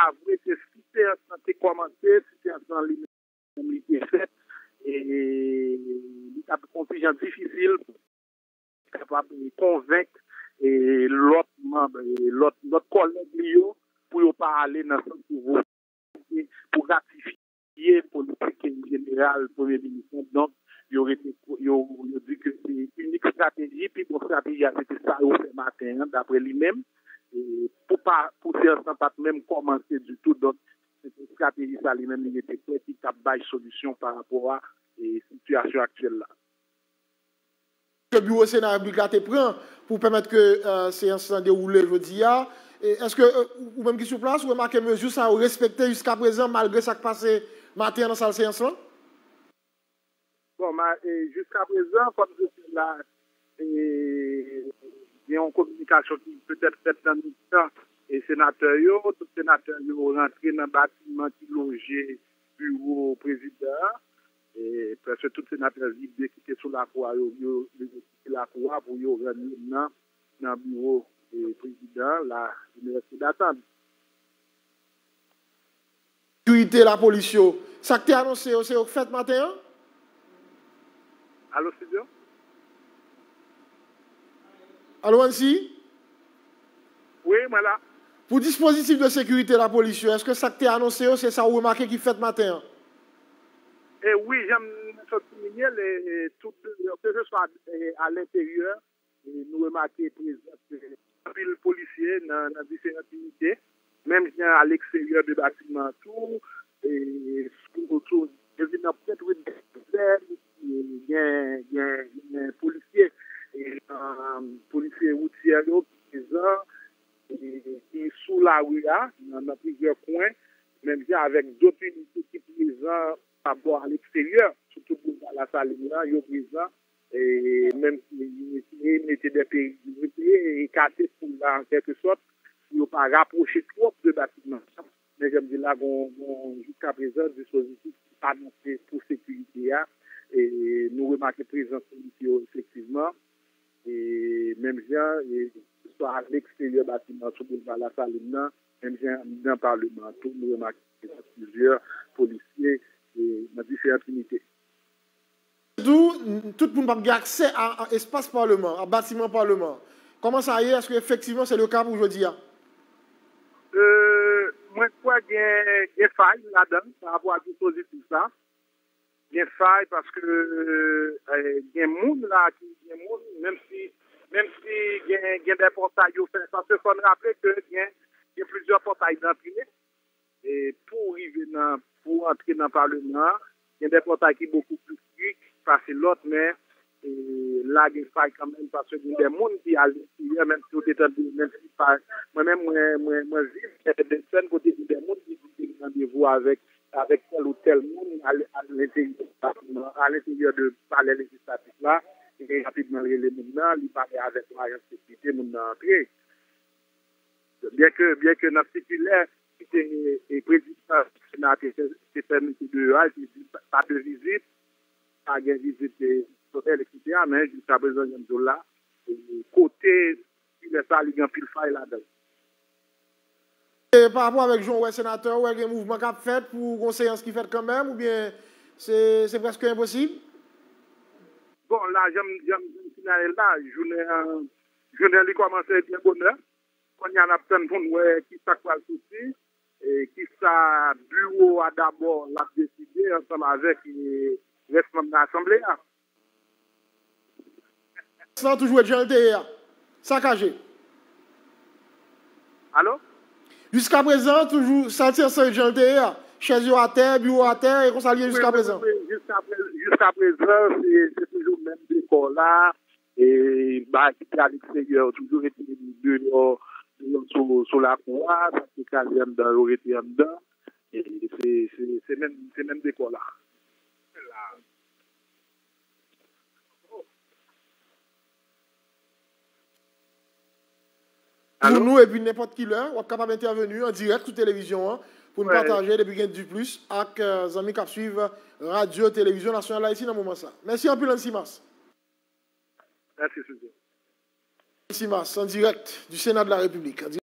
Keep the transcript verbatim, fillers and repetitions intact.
Avwe, se si seyans lan te kòmanse, si seyans lan li menm li te fèt, e li t ap yon ti jan difisil pou kapab konvenk e lòt manm, e lòt, lòt kòlèg li yo pou yo pa ale nan sans pou vote, pou ratifye politik jeneral Premye Minis lan. Donk, yo rete, yo, yo di ke se inik estrateji, pi bon estrateji a, se te sa yo fè maten an, dapre li menm. E pou pa, pou seyans lan pa t menm kòmanse ditou. Donk, se te estrateji sa li menm li rete kwè ki t ap bay solisyon pa rapò a e sitiyasyon aktyèl la. Ke biwo Sena Repiblik la te pran pou pèmèt ke seyans lan dewoule jodi a. Èske ou menm ki sou plas, ou remake mezi sa yo respekte jiskaprezan malgre sa k pase maten an nan sal seyans lan? Bon, jiskaprezan, kòm je di la, gen yon kominikasyon ki petèt fèt nan mitan e senatè yo. Tout senatè yo rantre nan batiman ki loje biwo prezidan an. E prèske tout senatè vide ki te sou lakou a, yo, yo, yo kite lakou a pou yo rann yo nan, nan biwo e prezidan an. La, il ne reste d'attendre. Sekirite lapolis yo, sa k te anonse yo, se yo k fèt maten an? Alo, Studio? Alo, Ansy? Wi, mwen la. Pou dispozitif de sekirite lapolis yo, èske sa k te anonse yo, se sa ou remake ki fèt maten an? E wi, jan m sot soulinye l, e, e, tout, keseswa, e, alenteryè, e, nou remake prezans, e, anpil polisye nan, nan diferan inite, menm jan aleksteryè de batiman an tou, e, sou, sou, e vin nan pwent wout Dèzè, e, gen, gen, gen polisye, e, nan, polisye woutyè yo ki prezan, e, ki sou lari a, nan, nan plizyè kwen, menm jan avèk dòt inite ki prezan pa bò aleksteryè, sou tout boulva Lasalin nan, yo prezan, e, menm si yo eseye mete de perik, yo eseye ekate foul la an kèlke sòt, pou yo pa rapwoche twòp de batiman an. Men jan m di la, gon, gon, jiskaprezan, dispozitif ki pa anonse pou sekirite a, e nou remake prezans polisye yo efektivman, e menm jan, e swa aleksteryè batiman sou boulva Lasalin nan, menm jan anndan Palman an tou, nou remake prezans plizyè polisye, e nan diferan inite. Tou, tout moun p ap gen aksè a, a espas Palman, a batiman Palman. Kòman sa ye? Èske efektivman se le ka pou jodi a? E, mwen kwè gen, gen fay ladan l pa rapò a dispozitif sa. Gen fay paske, e, gen moun la ki, gen moun, menm si, menm si gen, gen de pòtay yo fè, paske fò n raple ke gen, gen plizyè pòtay dantre, e, pou rive nan, pou antre nan Palman an, gen de pòtay ki bokou pli strik pase lòt, men, e, la gen fay kanmenm, paske gen de moun ki al leksiteryè, menm si yo te tande, menm si pa, mwen menm, mwen, mwen, mwen viv de sèn kote gen de moun ki di te gen randevou avèk, avèk tèl ou tèl moun, al, al lenteryè batiman, al lenteryè de palè lejislatif la, e rapidman l rele moun nan, li pale avèk yon ajan sekirite, moun nan antre. Byenke, byenke nan sikilè ki te, e, prezidan Sena te, te fè mete deyò a, li te di pa, pa de vizit, pa gen vizit, e, pèsonèl, etsetera, men jiskaprezan, jan m di w la, e, kote sikilè sa, li gen anpil fay ladan l. E pa rapò avèk jan w wè senatè, ou wè gen mouvman k ap fèt pou gon seyans ki fèt kanmenm, oubyen se, se prèske enposib? Bon, la, jan m, jan m, jan m sinyale l la, jounen an, jounen an li kòmanse byen bonè. Kounye a n ap tann pou n wè ki sa k pral soti, e ki sa biwo a dabò l ap deside ansanm avèk, e, rès manm nan asanble a. Seyans lan toujou ret jan l te ye a. Sakaje. Alo? Jiskaprezan, toujou, sal seyans lan ret jan l te ye a. Chèz yo atè, biwo atè, e konsa l ye jiskaprezan. Wi, wi, wi, jiskaprezan, jiskaprezan, se, se toujou menm dekò la. E bagay ki te aleksteryè yo toujou rete deyò, deyò sou, sou lakou a, sa ki te kraze anndan yo rete anndan. E se, se, se menm, se menm dekò la. Pou nou, epi nenpòt ki lè, w ap kapab entèveni an dirèk sou televizyon an pou n pataje depi gen Diplis ak, e, zanmi k ap swiv Radyo Televizyon Nasyonal Ayiti nan moman sa. Mèsi anpil, Ansy Mas. Mèsi, Suzy. Ansy Mas, an dirèk du Sénat de la République.